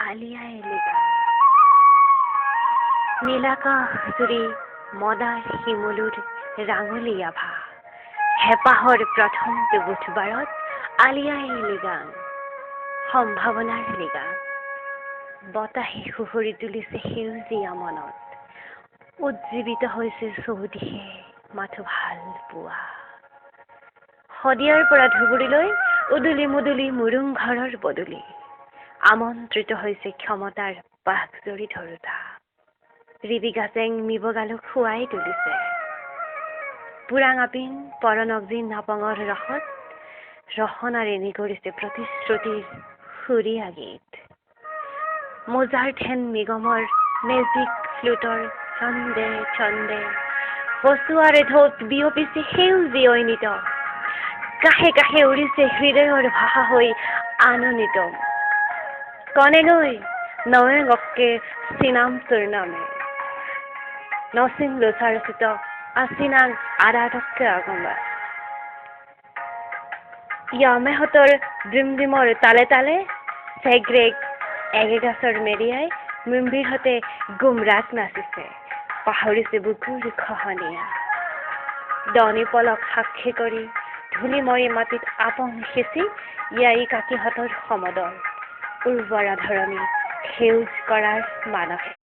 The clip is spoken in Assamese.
আলি আই লৃগাং। নীলাকাশ জুৰি মদাৰ শিমলুৰ ৰাঙলী আভা। হেঁপাহৰ প্ৰথমটো বুধবাৰত আলি আই লৃগাং, সম্ভাৱনাৰ লৃগাং। বতাহে সুঁহৰি তুলিছে সেউজীয়া মনত, উজ্জীৱিত হৈছে চৌদিশে মাথো ভাল পোৱা। শদিয়াৰ পৰা ধুবুৰীলৈ উদুলি মুদুলি মুৰুং ঘৰৰ পদূলি, আমন্ত্ৰিত হৈছে ক্ষমতাৰ বাঘজৰী ধৰোঁতা। ৰিবি গাছেং মিবগালক শুৱাই তুলিছে। পুৰাঙাপিন পৰণকজিন নাপঙৰ ৰসত ৰসনাৰে নিগৰিছে প্ৰতিশ্ৰুতিৰ সুৰীয়া গীত। মোজাৰ্ট হেন মিগমৰ মেজিক ফ্লুটৰ ছন্দে ছন্দে পচোৱাৰে ঢৌত বিয়পিছে সেউজী ঐনিত। কাষে কাষে উৰিছে হৃদয়ৰ ভাষা হৈ আনন্দিত। কনেগৈ নৱেগকে চিনাম চুৰনামে নচিন লোচাৰচিত আচিনাং আদাতকে আগম্বা। য়ামেহঁতৰ ড্ৰিমডিমৰ তালে তালে চেগ্ৰেক এগেগাছৰ মেৰিয়াই মিম্বিৰহঁতে গুমৰাগ নাচিছে, পাহৰিছে বুকুৰ খহনীয়া। দনি পলক সাক্ষী কৰি ধূলিময় মাটিত আপং সিঁচি য়াই কাকিহঁতৰ সমদল, উৰ্বৰা ধৰণী সেউজ কৰাৰ মানসে।